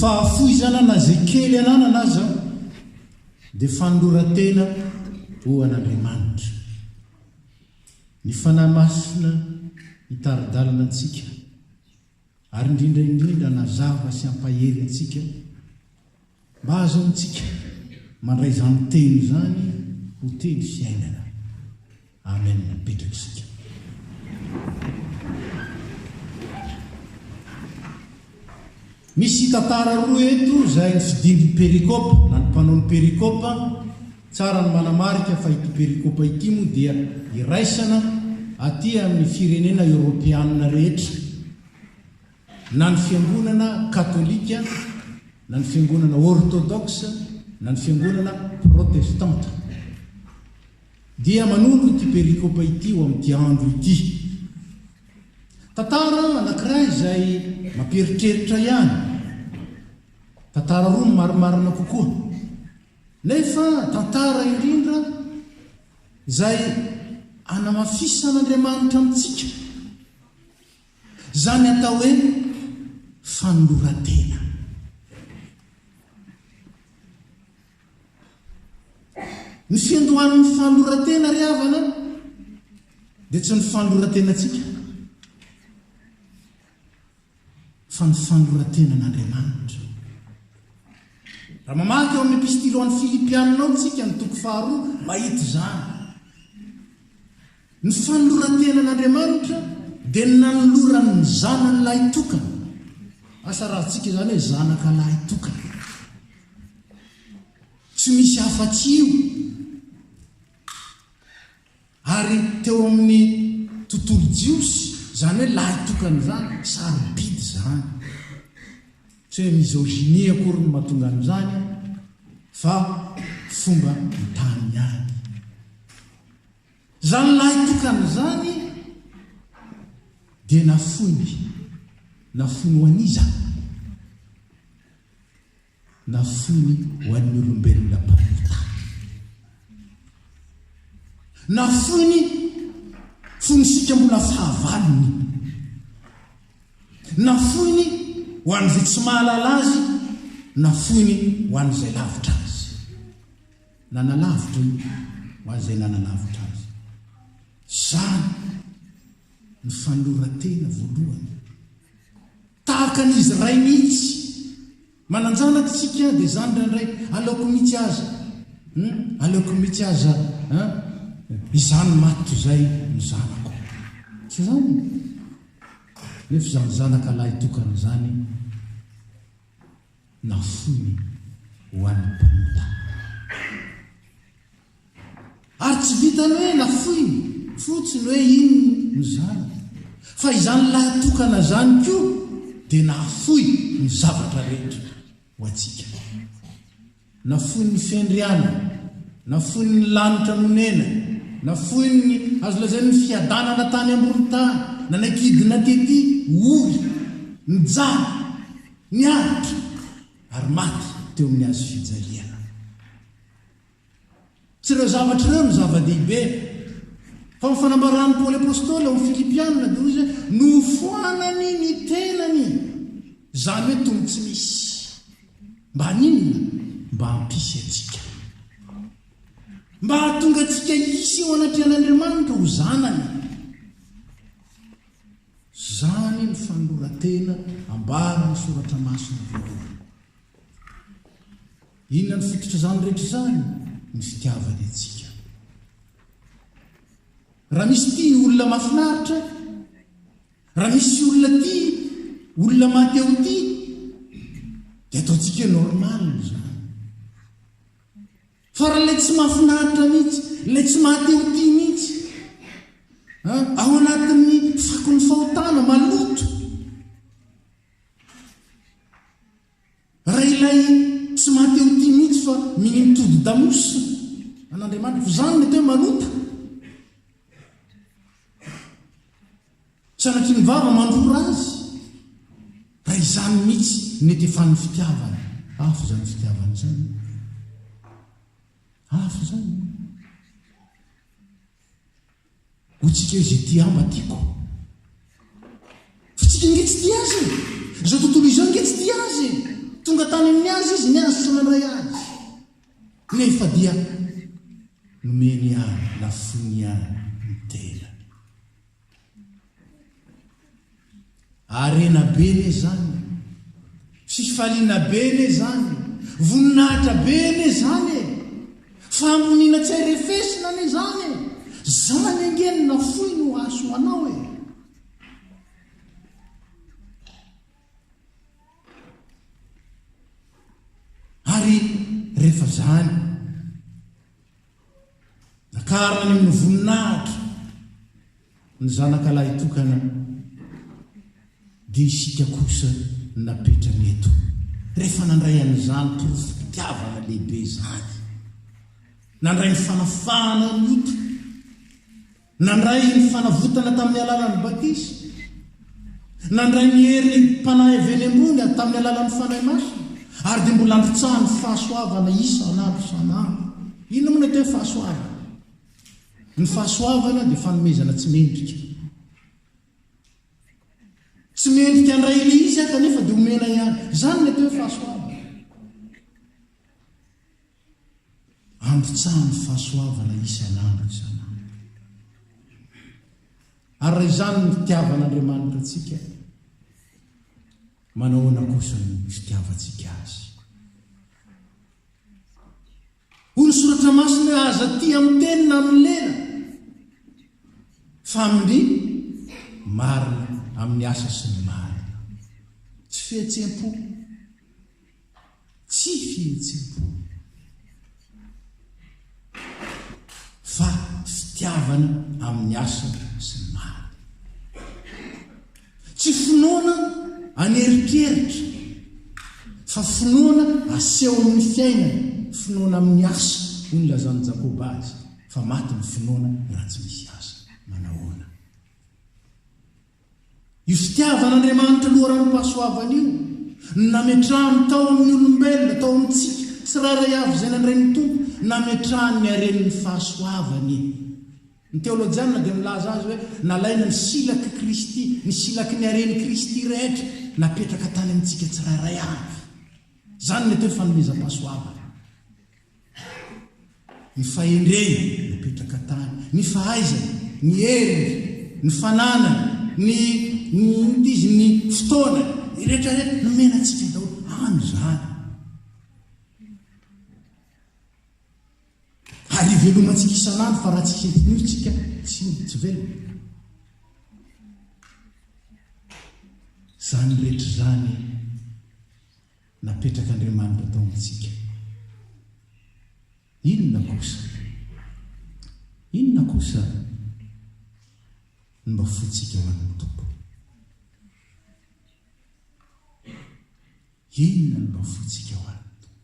fahafoizana na izay kely ananana aza dia fanoloran-tena ho an'Andriamanitra. Ny Fanahy Masina hitari-dalana antsika ary indrindra indrindra hanazava sy hampahery antsika mba hahazoantsika mandray izany teny izany ho teny fiainana. Amen. Mipetraka isika. Misy tantara roa eto izay nifidin'ny perikopa na ny mpanao ny perikopa. Tsara ny manamarika fa ity perikopa ity moa dia iraisana aty amin'ny firenena eoropeanina rehetra, na ny fiangonana katolika, na ny fiangonana ortodoksa, na ny fiangonana protestanta. Dia manondro ity perikopa ity ho amin'ity andro ity. Tantara anankiray izay mampieritreritra ihany. Tantara roa no marimarina kokoa. Nefa tantara indrindra izay anamafisan'Andriamanitra amintsika izany atao hoe fanoloran-tena. Ny fiandohan'ny fanoloran-tena ry havana dia tsy ny fanoloran-tenantsika fa ny fanoloran-tenan'Andriamanitra. Raha mamaky ao amin'ny epistily ho an'ny Filipianina ao tsika ny toko faharoa mahita izany. Ny fanoloran-tenan'Andriamanitra dia ny nanolorany ny zanany lahitokana. Asa raha antsika izany hoe zanaka lahitokana. Tsy misy afa-tsy io. Ary teo amin'ny tontolo jiosy, izany hoe lahitokana izany, sarobidy izany. Tsy hoe misogynie akory no mahatonga an'izany fa fomba ny tany ihany. Izany lahitokana izany dia nafoiny. Nafoiny ho an'iza? Nafoiny ho an'ny olombelona mpanota. Nafoiny fony isika mbola fahavalony. Nafoiny ho an'izay tsy mahalala azy, nafoiny ho an'izay lavitra azy. Nanalavitra io ho an'izay nanalavitra azy. Izany ny fanoloran-tena voalohany. Tahaka an'izy ray mihitsy. Manan-janaka isika dia izany indraindray aleoko mihitsy aza hum aleoko mihitsy aza an izany maty toy izay ny zanako. Tsy izany? Nefa izany zanaka lahy tokana izany nafoiny ho an'ny mpanota. Ary tsy vitan'ny hoe nafoiny fotsiny hoe iny ny zanany, fa izany lahy tokana izany koa dia nahafoy ny zavatra rehetra ho antsika. Nafoiny ny fiandrianany, nafoiny ny lanitra nonenany, nafoiny ny, azo lazaina, ny fiadanana tany ambony tany, nanaiky hidina tety, ory, nijaly, niaritra, ary maty teo amin'ny hazo fijaliana. Tsy ireo zavatra ireo no zava-dehibe, fa ny fanambaran'i Paoly Apostoly ao amin'ny Filipiana dia hoy izy hoe, Nofoanany ny tenany, izany hoe toy ny tsy misy. Mba haninona? Mba hampisy antsika. Mba hahatonga antsika hisy eo anatrehan'Andriamanitra ho zanany. Izany ny fanoloran-tena ambaran'ny Soratra Masina voalohany. Inona no fototr'izany rehetra izany? Ny fitiavany antsika. Raha misy tia olona mahafinaritra, raha misy olona tia olona maha-te ho tia, dia ataontsika hoe normal izany. Fa raha ilay tsy mahafinaritra mihitsy, ilay tsy maha-te ho tia mihitsy, ao anatin'ny fakon'ny fahotana, maloto, Raha ilay tsy maha te ho tia mihitsy fa minia mitodi-damosina an'Andriamanitra, fa izany mety hoe manota. Sanatria ny vava mandrora azy. Raha izany mihitsy no etefan'ny fitiavana, hafa izany fitiavana izany. Hafa izany. Hoy tsika hoe izay tia ahy mba tiako. Fa tsika ange tsy tia azy e! Izao tontolo izao ange tsy tia azy e! Tonga tany amin'ny azy izy, ny azy tsy nandray azy. Nefa dia nomeny ihany, nafoiny ihany ny tenany. Harena be anie izany e! Fifaliana be anie izany e! Voninahitra be anie izany e! Fahamboniana tsy hay refesina anie izany e! Izany ange no nafoiny ho ahy sy ho anao e! Ary rehefa izany, nakarina any amin'ny voninahitra ny zanaka lahitokana, dia isika kosa no napetrany eto, rehefa nandray an'izany porofom-pitiavana lehibe izany, nandray ny fanafahana ny ota, Nandray ny fanavotana tamin'ny alalan'ny batisa. Nandray ny herim-panahy avy any ambony tamin'ny alalan'ny Fanahy Masina. Ary dia mbola androtsahan'ny fahasoavana isan'andro isan'andro. Inona moa ny atao hoe fahasoavana? Ny fahasoavana dia fanomezana tsy mendrika. Tsy mendrika handray ilay izy aho kanefa dia omena ihany. Izany ny atao hoe fahasoavana. Androtsahan'ny fahasoavana isan'andro isan'andro. Ary raha izany ny fitiavan'Andriamanitra antsika, manahoana kosa ny fitiavantsika Azy? Hoy ny Soratra Masina hoe aza tia amin'ny teny na amin'ny lela, fa amin'ny marina, amin'ny asa sy ny marina. Tsy fihetseham-po. Tsy fihetsem-po fa fitiavana amin'ny asa sy ny marina. Tsy finoana an'eritreritra fa finoana aseho amin'ny fiainana, finoana amin'ny asa, hoy ny lazan'i Jakoba azy, fa maty ny finoana raha tsy misy asa. Manahoana? Io fitiavan'Andriamanitra loharanom-pahasoavana io no nametrahany tao amin'ny olombelona, tao amintsika tsirairay avy izay nandray ny Tompo, nametrahany ny haren'ny fahasoavany. Ny teolojianina dia milaza azy hoe nalaina ny silak'i Kristy, ny silaky ny haren'i Kristy rehetra, napetraka tany amintsika tsirairay avy. Izany no atao hoe fanomezam-pahasoavana. Ny fahendreny napetraka tany, ny fahaizany, ny heriny, ny fananany, ny ny izy, ny fotoanany, ny rehetra rehetra nomena antsika daholo any izany. Ary ivelomantsika isan'andro fa raha tsy entin'io isika tsy tsy velona. Izany rehetra izany napetrak'Andriamanitra tao amintsika. Inona kosa? Inona kosa no mba fointsika ho an'ny Tompo? Inona no mba fointsika ho an'ny Tompo?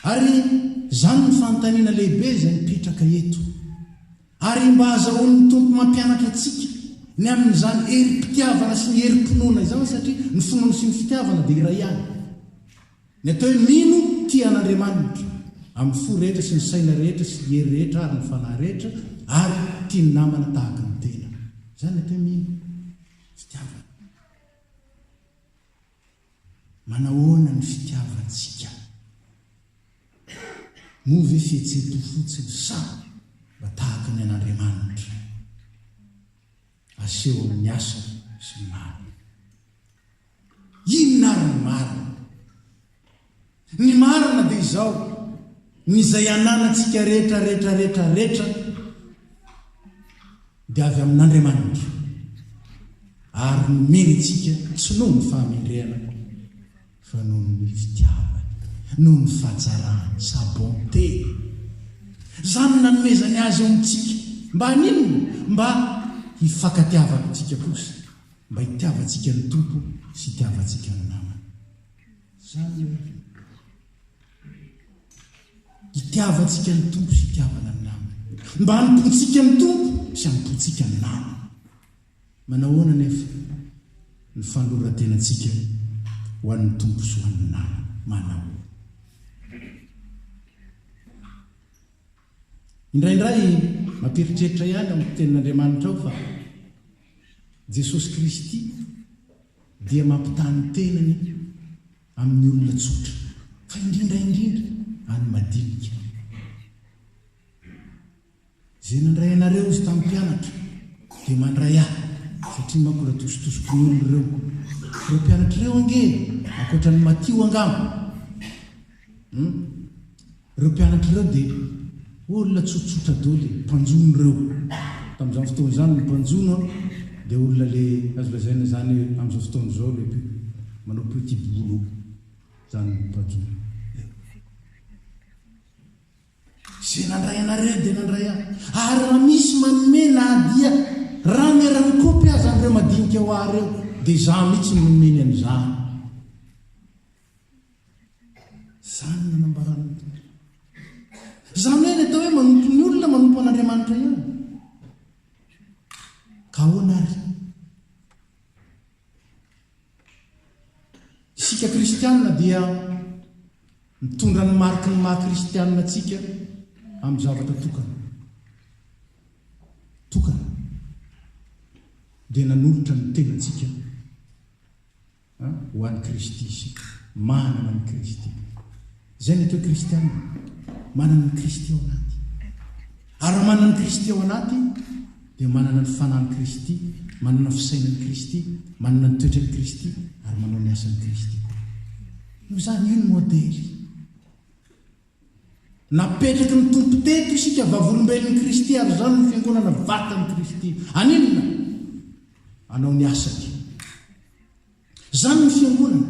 Ary izany no fanontaniana lehibe izay mipetraka eto. Ary mba azahoan'ny Tompo mampianatra antsika ny amin'izany herim-pitiavana sy ny herim-pinoana izany satria ny finoana sy ny fitiavana dia iray ihany. Ny atao hoe mino tia an'Andriamanitra amin'ny fo rehetra sy ny saina rehetra sy ny hery rehetra ary ny fanahy rehetra ary tia ny namana tahaka ny tena. Izany ny atao hoe mino. Fitiavana. Manahoana ny fitiavantsika? Moa ve fihetseham-po fotsiny sa mba tahaka ny an'Andriamanitra? Aseho amin'ny asa sy ny marina. Inona ary ny marina? Ny marina dia izao, ny izay ananantsika rehetra rehetra rehetra rehetra dia avy amin'Andriamanitra ary nomeny antsika tsy noho ny fahamendrehana fa noho ny fitiavany, noho ny fahatsarany, sa bonté. Izany no nanomezany azy eo amintsika. Mba haninona? Mba hifankatiavantsika kosa, mba hitiavantsika ny Tompo sy hitiavantsika ny namana. Izany hoe hitiavantsika ny Tompo sy hitiavana ny namana. Mba hanompoantsika ny Tompo sy hanompoantsika ny namana. Manahoana anefa ny fanoloran-tenantsika ho an'ny Tompo sy ho an'ny namana? Manahoana? Indraindray mampieritreritra ihany ao amin'ny Tenin'Andriamanitra ao fa Jesosy Kristy. dia mampitaha ny tenany amin'ny olona tsotra, fa indrindra indrindra any madinika. Izay nandray anareo izy tamin'ny mpianatra dia mandray ahy, satria manko natositosiky ny olona ireo. Ireo mpianatra ireo ange, ankoatra an'i Matio angamba, hum, ireo mpianatra ireo dia olona tsotsotra daholo e, mpanjono ireo. Tamin'izany fotoana izany ny mpanjono dia olona le, azo lazaina izany amin'izao fotoana izao le manao petit boulot izany ny mpanjono. Izay nandray anareo dia nandray ahy. Ary raha misy manome na dia rano eran'ny kaopy aza an'ireo madinika ho ahy ireo, dia izaho mihitsy no nomeny an'izany. Izany no nanambaran'ny Tompo. Izany hoe ny atao hoe manompo ny olona, manompo an'Andriamanitra ihany. Ka ahoana ary? Isika kristianina dia mitondra ny mariky ny maha kristianina antsika amin'ny zavatra tokana. Tokana. Dia nanolotra ny tenantsika ho an'i Kristy isika. Manana an'i Kristy. Izay ny atao hoe kristianina. Manana an'i Kristy ao anaty. Ary raha manana an'i Kristy ao anaty, dia manana ny fanahin'i Kristy, manana ny fisainan'i Kristy, manana ny toetran'i Kristy, ary manao ny asan'i Kristy koa. Noho izany, io ny modely. Napetraky ny Tompo teto isika vavolombelon'i Kristy ary izany no fiangonana vatan'i Kristy. Haninona? Hanao ny asany. Izany ny Fiangonana.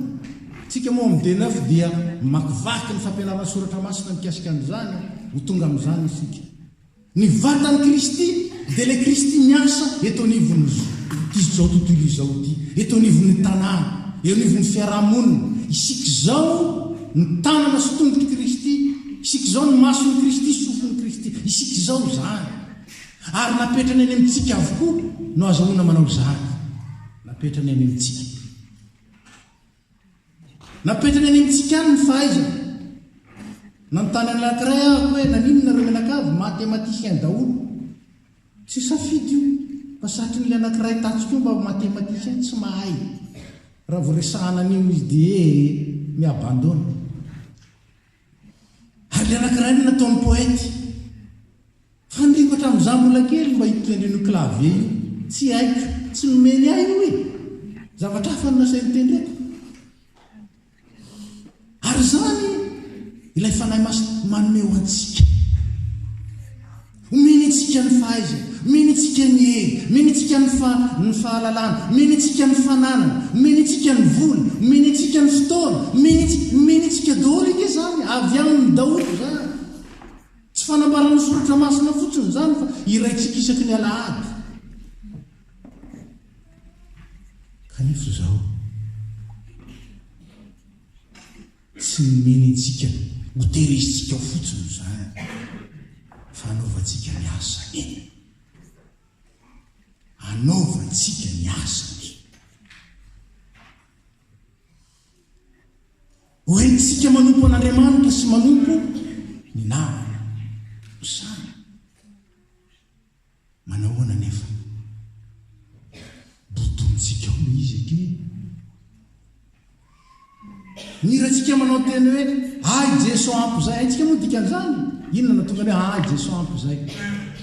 Tsika moa amin'ny D-neuf dia mamakivaky ny fampianaran'ny Soratra Masina mikasika an'izany, ho tonga amin'izany isika. Ny vatan'i Kristy dia ilay Kristy miasa eto anivon'ity izao tontolo izao ity, eto anivon'ny tanàna, eo anivon'ny fiaraha-monina. Isika izao no tanana sy tongotr'i Kristy, isika izao no mason'i Kristy, sofin'i Kristy. Isika izao izany. Ary napetrany any amintsika avokoa no azahoana manao izany. Napetrany any amintsika. Napetrany any amintsika any ny fahaizana. Nanontany anankiray aho hoe naninona ireo mianakavy mathématicien daholo. Tsy safidy io fa satrin'ilay anankiray tatsy koa mba ho mathématicien tsy mahay. Raha vao resahana an'io izy dia mi-abandonne. Ary ilay anankiray no nataony poète. Faniriako hatramin'izaho mbola kely mba hitendry an'io clavier io. Tsy haiko. Tsy nomeny ahy io e! Zavatra hafa no nasainy tendreko. Ary izany ilay Fanahy Masina manome ho antsika. Omeny antsika ny fahaizana, omeny antsika ny hery, omeny antsika ny fa, ny fahalalana, omeny antsika ny fananana, omeny antsika ny vola, omeny antsika ny fotoana, omeny antsika, omeny antsika daholo ange izany, avy aminy daholo izany. Tsy fanambaran'ny Soratra Masina fotsiny izany fa iraintsika isaky ny alahady. Kanefa izao, tsy nomeny antsika hotehirizintsika ao fotsiny izany fa hanaovantsika ny asany. Hanaovantsika ny asany. Hoentintsika manompo an'Andriamanitra sy manompo ny namana. Izany. Manahoana anefa? Bodointsika ao ilay izy ange. Ny hirantsika manao teny hoe Ahy Jeso ampy izay. Haintsika moa ny dikan'izany? Inona no tonga ny hoe Ahy Jeso ampy izay?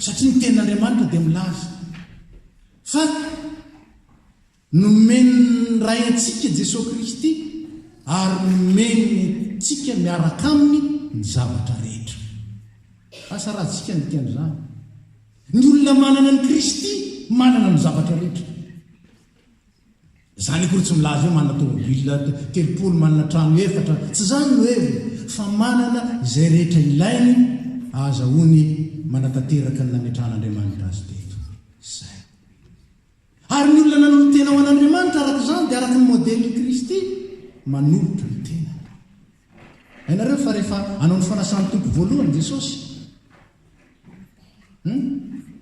Satria ny tenin'Andriamanitra dia milaza fa Nomen'ny Ray antsika Jesoa Kristy ary nomeny antsika miaraka Aminy ny zavatra rehetra. Asa raha antsika ny dikan'izany. Ny olona manana an'i Kristy manana ny zavatra rehetra. Izany akory tsy milaza hoe manana tomobile 30, manana trano efatra, tsy izany no heviny, fa manana izay rehetra ilainy ahazahoany manatanteraka ny nametrahan'Andriamanitra azy teto. Izay. Ary ny olona nanolo-tena ho an'Andriamanitra araka izany dia araka ny modelin'i Kristy, manolotra ny tenany. Hainareo fa rehefa hanao ny fanasan'ny Tompo voalohany Jesosy, hum,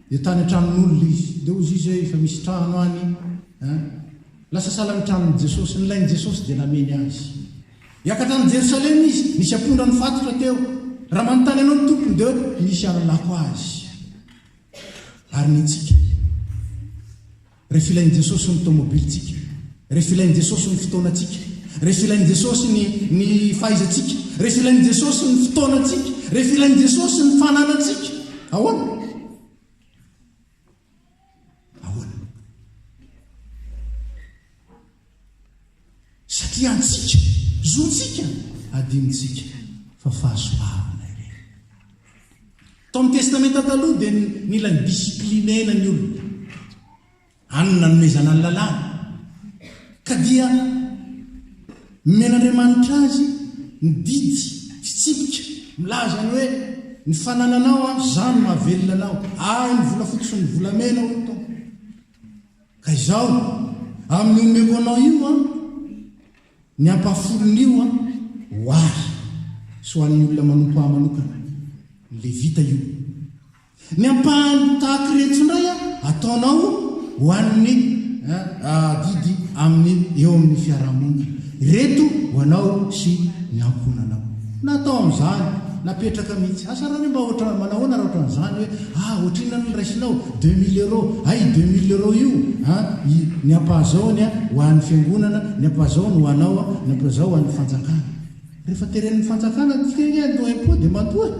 dia tany an-tranon'olona izy. Dia hozy izy hoe efa misy trano any, hein. Lasa sahala ny tranon'i Jesosy, ny lain'i Jesosy dia nameny azy. Hiakatra any Jerosalema izy, nisy ampondra nifatotra teo. Raha manontany anao ny tompony dia hoe misy halalako azy. Ary ny antsika? Rehefa ilain'i Jesosy ny tomobilintsika. Rehefa ilain'i Jesosy ny fotoanantsika, rehefa ilain'i Jesosy ny ny fahaizantsika, rehefa ilain'i Jesosy ny fotoanantsika, rehefa ilain'i Jesosy ny fananantsika, ahoana? Ahoana? Satria antsika, zontsika, adinontsika fa fahasoavana ireny. Tao amin'ny Testamenta Taloha dia nila ni-discipliner-na ny olona. Any no nanomezana ny lalàna. Ka dia nomen'Andriamanitra azy ny didy, fitsipika, milaza ny hoe, Ny fanananao an, izaho no mahavelona anao. Ahy ny volafotsy sy ny volamena, hoy ny Tompo. Ka izao, amin'io omeko anao io an, ny ampahafolon'io an, ho ahy sy ho an'ny olona manompo ahy manokana, ny Levita io. Ny ampahany tahaka ireto indray ataonao ho an'ny adidy amin'ny eo amin'ny fiarahamonina. Ireto ho anao sy ny ankohonanao. Natao amin'izany, napetraka mihitsy. Asa raha hoe mba ohatra manahoana raha ohatran'izany hoe ah ohatrinona no raisinao? 2000 euros. Hay 2000 euros io an, ny ampahazaony ho an'ny fiangonana, ny ampahazaony ho anao, ny ampahazao ho an'ny fanjakana. Rehefa teren'ny fanjakana tsika ange handoa impôt dia mandoa e.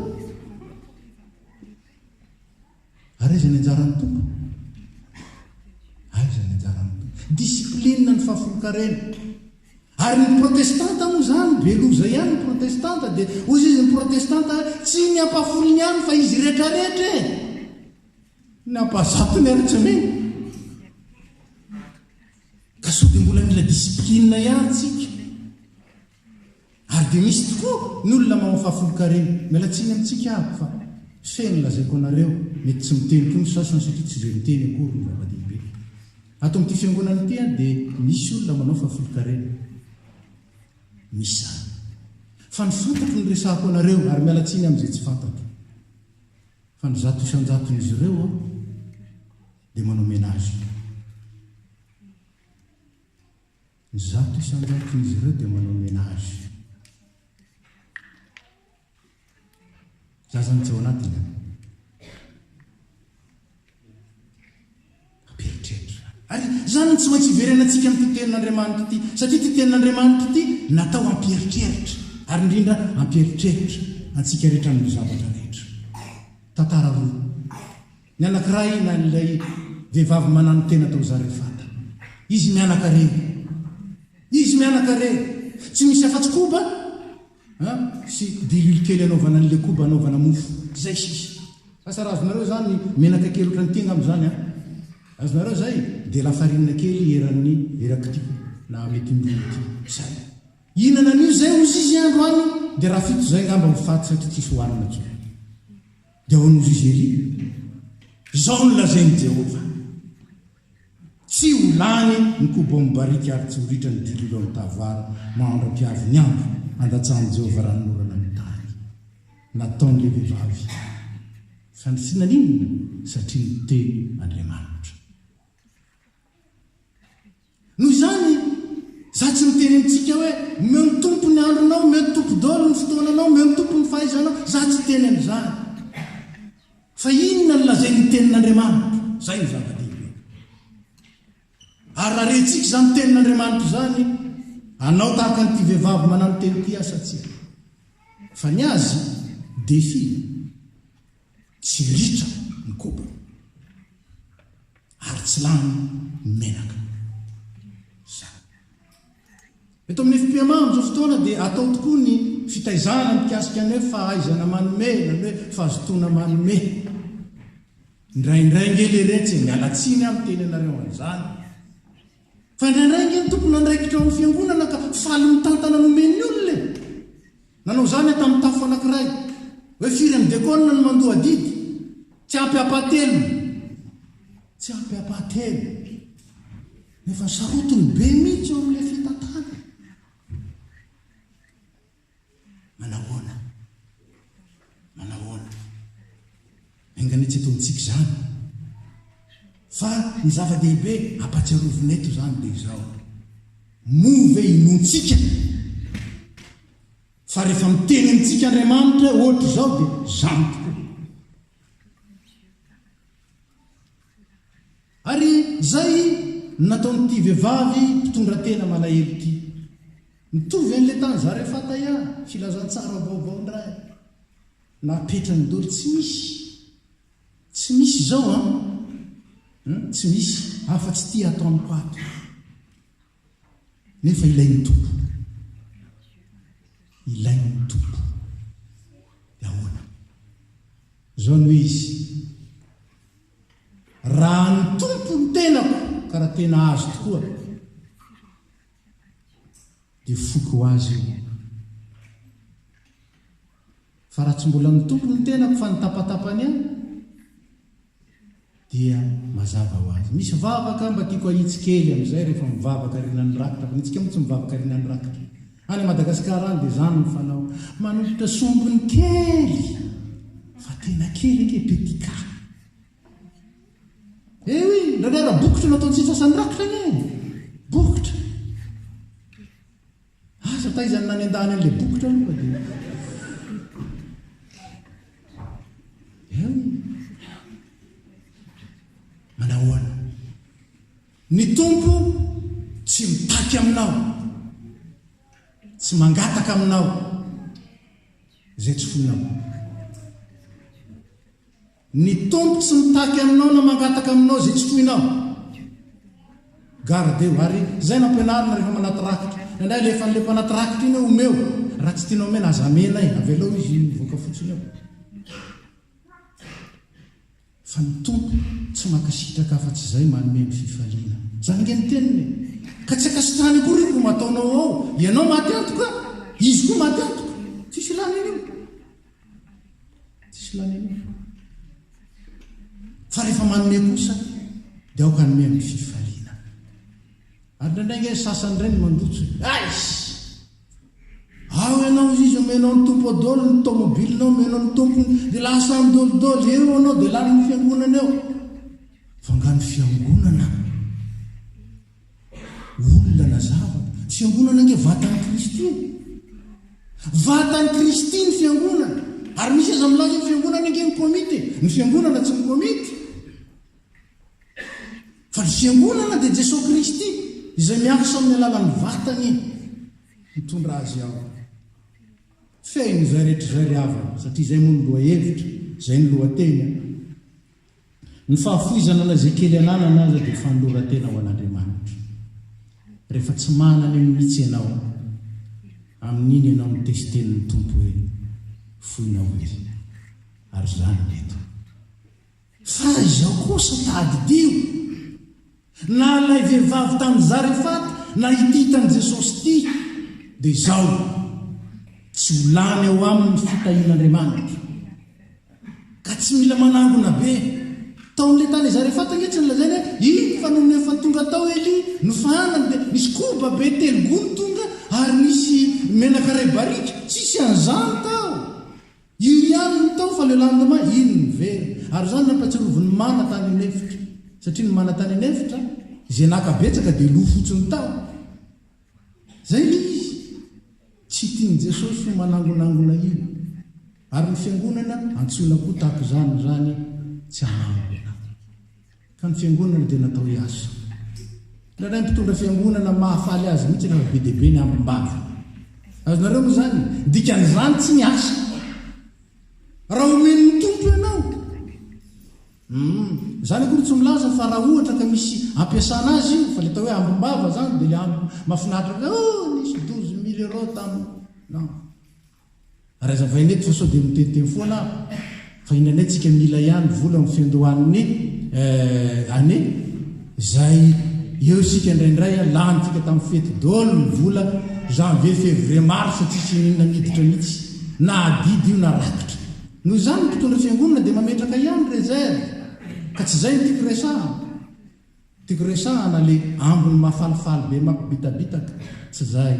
Ary aiza ny anjaran'ny Tompo? Aiza ny anjaran'ny Tompo? Discipline ny fahafolonkarena. Ary ny protestanta moa izany, be loza ihany ny protestanta, dia hoy izy ny protestanta, tsy ny ampahafolony ihany fa izy rehetrarehetra e! Ny ampahazatony ary tsy omeny. Ka sao dia mbola mila discipline ihany tsika. Ary dia misy tokoa ny olona manao fahafolonkarena. Miala tsiny amintsika aho fa feno lazaiko anareo, mety tsy miteny koa ny sasany satria tsy izay miteny akory no zava-dehibe. Ato amin'ity fiangonana ity an dia misy olona manao fahafolonkarena. Misy izany. Fa ny fantatro no resahako anareo ary miala tsiny amin'izay tsy fantatro. Fa ny 100% ireo an dia manao ménage. Ny 100% izy ireo dia manao ménage. Za zany tsy ao anatiny an. Mampieritreritra. Ary izany no tsy maintsy hiverenantsika amin'ity tenin'Andriamanitra ity, satria ity tenin'Andriamanitra ity natao hampieritreritra, ary indrindra hampieritreritra antsika rehetra amin'ny zavatra rehetra. Tantara roa. Ny anankiray na ilay vehivavy mananotena tao Zarefata. Izy mianaka rery. Izy mianaka rery. Tsy misy afa-tsy koba an, sy diloilo kely anaovana an'ilay koba anaovana mofo. Izay sisa. Asa raha azonareo izany menaka kely ohatran'ity angamba izany an. Azonareo izay? Dia lafarinina kely eran'ny erak'ity na mety indroa ity. Izay. Hihinana an'io izay hozy izy androany dia raha fito izay angamba ho faty satria tsisy hohanina intsony. Dia ahoana hozy izy Elia? Izao no lazain'i Jehovah, Tsy ho lany ny koba amin'ny barika ary tsy ho ritra ny diloilo amin'ny tavoara mandra-piavy ny andro handatsahan'i Jehovah ranonorana amin'ny tany. Nataon'ilay vehivavy fa tsy naninona satria niteny Andriamanitra. Noho izany, za tsy miteny amintsika hoe, omeo ny Tompo ny andronao, omeo ny Tompo daholo ny fotoananao, omeo ny Tompo ny fahaizanao, za tsy hiteny an'izany. Fa inona no lazain'ny Tenin'Andriamanitra? Izay no zava-dehibe. Ary raha rentsika izany Tenin'Andriamanitra izany, hanao tahaka an'ity vehivavy manano-teny ity aho sa tsia? Fa ny azy, défi, tsy ritra ny kobany. Ary tsy lany ny menaka. Izany. Eto amin'ny FPMA amin'izao fotoana dia atao tokoa ny fitaizana mikasika ny hoe fahaizana manome na ny hoe fahazotoana manome. Indraindray ange leretsy e, miala tsiny aho miteny anareo an'izany. Fa indraindray ange ny tompon'andraikitra ao amin'ny fiangonana ka faly mitantana nomen'ny olona e. Nanao izany aho tamin'ny tafo anankiray. Hoe firy amin'ny dekona no mandoa adidy? Tsy ampy ampahatelony. Tsy ampy ampahatelony. Nefa sarotiny be mihitsy eo amin'ilay fitantanana. Manahoana? Manahoana? Enga anie tsy eto amintsika izany. Fa ny zava-dehibe ampatsiarovina eto izany dia izao, moa ve inoantsika fa rehefa miteny amintsika Andriamanitra hoe ohatr'izao dia izany tokoa? Ary izay. no nataon'ity vehivavy mpitondra tena malahelo ity. Mitovy an'ilay tany Zarefata ihany, filazantsara vaovao indray. Napetrany daholo, tsy misy, tsy misy izao an! Hum, tsy misy afa-tsy ity ato amiko ato. Nefa ilain'ny Tompo. Ilain'ny Tompo. Dia ahoana? Izao no izy. Raha ny Tompo ny tenako, ka raha tena azy tokoa, dia foiko ho azy io. Fa raha tsy mbola ny Tompo ny tenako fa ny tapatapany ihany, dia mazava ho azy. Misy vavaka mba tiako ahitsy kely amin'izay rehefa mivavaka aorianan'ny rakitra, fa ny antsika moa tsy mivavaka aorianan'ny rakitra. Any Madagasikara any dia izany no fanao. Manolotra sombiny kely, fa tena kely ange, petit cas. Eh oui, indraindray raha bokotra no ataontsika sasany rakitra anie e! Bokotra. Asa taiza ny nanendahany an'ilay bokotra aloha dia. Eh oui. Manahoana? Ny Tompo tsy mitaky aminao, tsy mangataka aminao izay tsy foinao. Ny Tompo tsy mitaky aminao na mangataka aminao izay tsy foinao. Gardeo. Ary izay no ampianarina rehefa manaty rakitra. Indraindray alefan'ilay mpanaty rakitra iny hoe omeo. Raha tsy tianao omena, aza amena e. Avelao izy hivoaka fotsiny eo. Fa ny Tompo tsy mankasitraka afa-tsy izay manome ny fifaliana. Izany ange ny teniny e. Ka tsy ankasitrahany akory io no ataonao ao. Ianao maty antoka, izy koa maty antoka. Tsisy ilana an'io. Tsisy ilana an'io. Fa rehefa manome kosa dia aoka hanome amin'ny fifaliana. Ary indraindray ange ny sasany ireny mandotso e. Aiss! Ao ianao izy izy omenao ny Tompo daholo ny tomobilinao omenao ny tompony dia lasa any daholo eo ianao dia lanin'ny fiangonana eo. Fa nga ny fiangonana olona na zavatra? Ny fiangonana ange vatan'i Kristy e. Vatan'i Kristy ny fiangonana. Ary misy aza milaza hoe ny fiangonana ange ny komity e. Ny fiangonana tsy ny komity. Fa ny fiangonana dia Jesoa Kristy izay miasa amin'ny alalan'ny vatany mitondra azy ao. Fehiny izay rehetra izay ry havana, satria izay moa no lohahevitra, izay no lohateny an. Ny fahafoizana na izay kely ananana aza dia fanoloran-tena ho an'Andriamanitra. Rehefa tsy manana io mihitsy ianao, amin'iny ianao no testenin'ny Tompo hoe foinao Izy. Ary izany no eto. Fa izao kosa tadidio, na ilay vehivavy tany Zarefata na ity hitan'i Jesosy ity, dia izao, tsy ho lany ao aminy ny fitahian'Andriamanitra. Ka tsy mila manangona be. Tao amin'ilay tany Zarefata ange tsy nolazainy hoe, iny fa nony efa tonga tao Elia, nofahanany dia nisy koba be telo gony tonga ary nisy menaka iray barika. Tsisy an'izany tao. Io ihany no tao fa le lendemain iny niverina. Ary izany nampatsiaroviny mana tany an'efitra. Satria ny mana tany an'efitra, izay naka betsaka dia lo fotsiny tao. Izay ilay izy. Tsy tian'i Jesosy io manangonangona io. Ary ny fiangonana antsoina koa tahaka izany izany tsy hanangona. Ka ny fiangonana dia natao hiasa. Indraindray ny mpitondra fiangonana mahafaly azy mihitsy rehefa be dia be ny ambim-bava. Azonareo moa izany? Ny dikan'izany tsy miasa. Raha omen'ny Tompo ianao. Hum, izany akory tsy milaza fa raha ohatra ka misy ampiasana azy io, fa le atao hoe ambim-bava izany dia le ambim mahafinaritra hoe oh nisy 12000 euros tamin'ny. Non. Ary azavaina eto fa sao dia miteniteny foana aho fa indraindray tsika mila ihany vola amin'ny fiandohan'ny année izay eo isika indraindray lanintsika tamin'ny fety daholo ny vola janvier, février, mars tsisy ininona miditra mihitsy na adidy io na rakitra. Noho izany ny mpitondra fiangonana dia mametraka ihany réserve ka tsy izay no tiako resahana. Tiako resahana le ambiny mahafalifaly be mampibitabitaka, tsy zay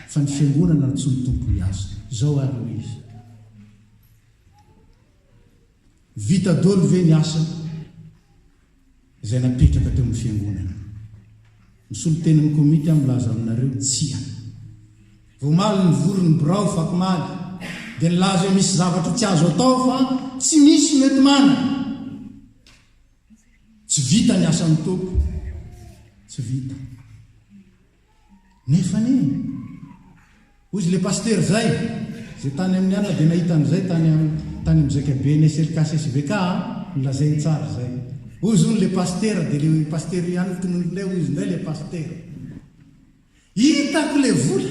fa ny fiangonana antsoin'ny Tompo hiasa. Zao ary no izy. Vita dolo ve ny asa izay napetraka teo amin'ny fiangonana? Ny solontenan'ny komity aho milaza aminareo tsia. Vao omaly nivory ny birao fakomaly dia nilaza hoe misy zavatra tsy azo atao fa tsy misy mety manana. Tsy vita ny asan'ny Tompo. Tsy vita. Nefa anie, hoy izy le pasitera izay, izay tany amin'ny alina dia nahita an'izay tany tany amin'ny zaikaben'ny SLK sy SVK a, nolazainy tsara izay. Hoy izy hono le pasitera, dia le pasitera io ihany no tononiko indray, hoy izy indray le pasitera. Hitako le vola,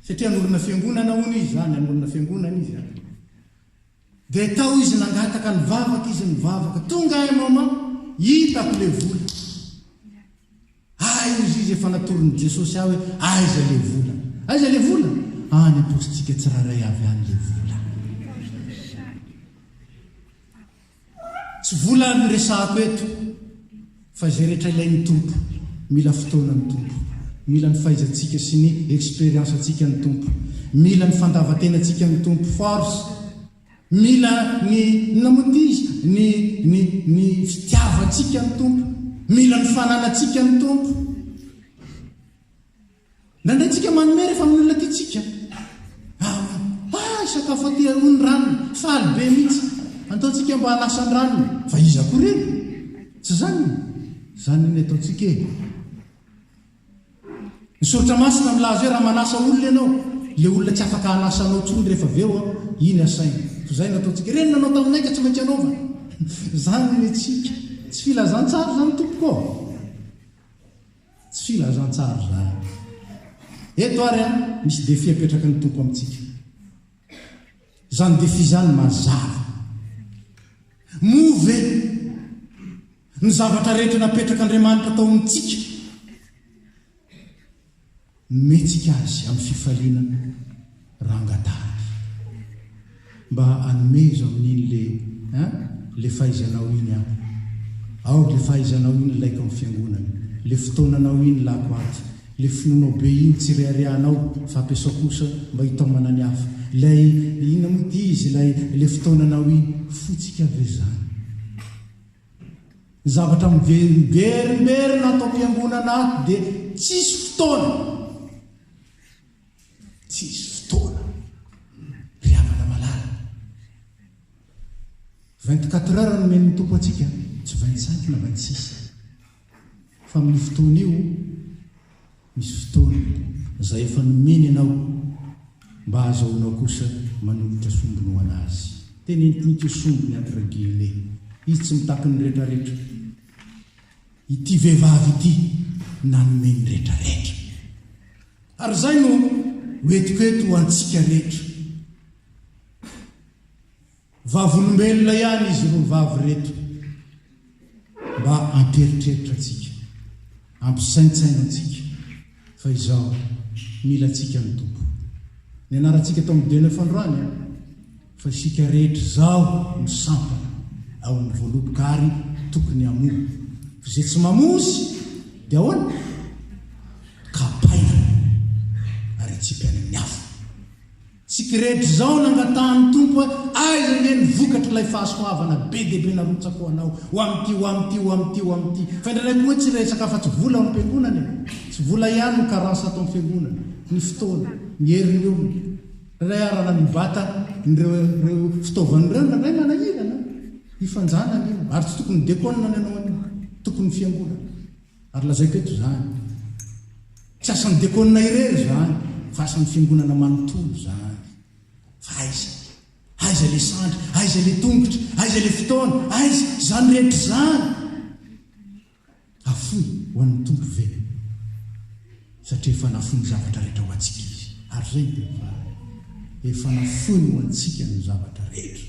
satria hanorina fiangonana hono izy izany, hanorina fiangonana izy an. Dia tao izy nangataka nivavaka izy nivavaka, tonga un moment, hitako le vola. Hay hozy izy efa natoron'i Jesosy ahy hoe aiza le vola. Aiza le vola? Any am-paositsika tsirairay avy any le vola. Tsy vola no resahako eto fa izay rehetra ilain'ny Tompo. Mila fotoana ny Tompo. Mila ny fahaizantsika sy ny expérience-ntsika ny Tompo. Mila ny fandavan-tenantsika ny Tompo. Force. Mila ny, inona moa ity izy? Ny, ny, ny fitiavantsika ny Tompo. Mila ny fananantsika ny Tompo. Indraindray tsika manome rehefa amin'ny olona tiantsika. Ah, ah, hisakafo aty aloha ny ranony. Faly be mihitsy. Andao tsika mba hanasa ny ranony. Fa iza koa ireny? Tsy izany? Izany ny ataontsika e. Ny soratra masina milaza hoe raha manasa olona ianao, ilay olona tsy afaka hanasa anao intsony rehefa avy eo, iny asaina. Fa izay no ataontsika. Ireny nanao taminay ka tsy maintsy anaovana. Izany ny antsika. Tsy filazantsara izany tompoko ô. Tsy filazantsara izany. Eto ary an, misy défi apetraky ny Tompo amintsika. Izany défi izany mazava. Moa ve ny zavatra rehetra napetrak'Andriamanitra tao amintsika, nomentsika Azy amin'ny fifaliana raha angatahany? Mba anomezo amin'iny le hein, le fahaizanao iny aho. Ao le fahaizanao iny laiko amin'ny fiangonana, le fotoananao iny lako ato. Le finoanao be iny tsy reharehanao fa ampiasao kosa mba hitaomana ny hafa. Ilay inona moa ity izy ilay le fotoananao iny fotsika ve zany? Ny zavatra miverimberina ato am-piangonana ato dia tsisy fotoana. Tsisy fotoana. Ry havana malala. 24 heures nomen'ny Tompo antsika, tsy 25 na 26. Fa amin'io fotoana io, misy fotoana izay efa nomeny anao mba hahazahoanao kosa manolotra sombiny ho an'Azy. Teneniko mihitsy hoe sombiny entre guillemets. Izy tsy mitaky ny retraretra. Ity vehivavy ity nanome ny retraretra. Ary izay no hoentiko eto ho antsika rehetra. Vavolombelona ihany izy roa vavy ireto mba hampieritreritra antsika, hampisaintsaina antsika fa izao mila antsika ny Tompo. Nianarantsika tao amin'ny Denef androany fa isika rehetra izao no sampana ao amin'ny voaloboka ary tokony hamoa. Fa izay tsy mamoa dia ahoana? Kapaina ary atsipy any amin'ny afo. Tsy kirehetra izao nangatahan'ny Tompo hoe aiza ange ny vokatr'ilay fahasoavana be dia be narotsako ho anao, ho amin'ity, ho amin'ity, ho amin'ity, ho amin'ity. Fa indraindray koa hoe tsy resaka afa-tsy vola ao am-piangonana e. Tsy vola ihany no carence ato amin'ny fiangonana. Ny fotoana, ny herin'ny olona. Indraindray ary raha mibata ireo ireo fitaovana ireo indraindray manahirana. Ifanjanana io. Ary tsy tokony dekona ny hanao an'io. Tokony ny fiangonana. Ary lazaiko eto izany. Tsy asan'ny dekônina irery izany, fa asan'ny fiangonana manontolo izany. Fa aiza? Aiza ilay sandry? Aiza ilay tongotra? Aiza ilay fotoana? Aiza izany rehetra izany? Afoy ho an'ny Tompo ve? Satria efa nafoy ny zavatra rehetra ho antsika Izy. Ary izay no teny farany. Efa nafoiny ho antsika ny zavatra rehetra.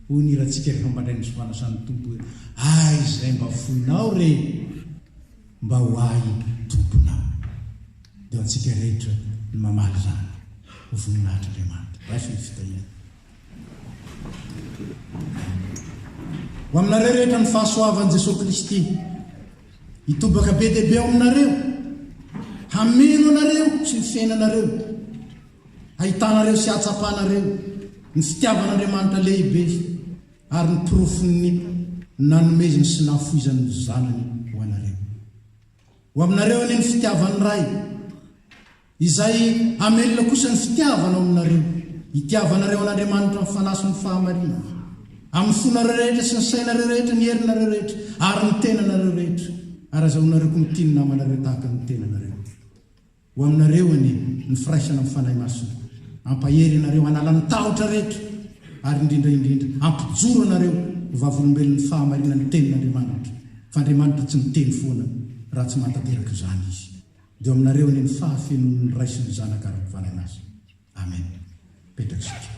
Hoy ny hirantsika rehefa mandray ny fanasan'ny Tompo hoe, Aiza izay mba foinao re? Mba ho ahy Tomponao. Dia ho antsika rehetra ny mamaly izany ho voninahitr'Andriamanitra. Raiso ny fitahiana. Ho aminareo rehetra ny fahasoavan'i Jesoa Kristy. Hitobaka be dia be ao aminareo. Hameno anareo sy ny fiainanareo. Hahitanareo sy hahatsapanareo ny fitiavan'Andriamanitra lehibe. Ary ny porofon'ny nanomezany sy nahafoizany ny Zanany ho anareo. Ho aminareo anie ny fitiavan'ny Ray, izay hamelona kosa ny fitiavana ao aminareo, hitiavanareo an'Andriamanitra amin'ny fanahy sy ny fahamarinana, amin'ny fonareo rehetra sy ny sainareo rehetra, ny herinareo rehetra, ary ny tenanareo rehetra. Ary azahoanareo koa mitia ny namanareo tahaka ny tenanareo. Ho aminareo anie ny firaisana amin'ny Fanahy Masina. Hampahery anareo hanala ny tahotra rehetra, ary indrindra indrindra hampijoro anareo ho vavolombelon'ny fahamarinan'ny Tenin'Andriamanitra, fa Andriamanitra tsy miteny foana raha tsy mahatanteraka izany Izy. Dia ho aminareo anie ny fahafenoan'ny Ray sy ny Zanaka ary ny Fanahy Masina. Amen. Mipetraka isika.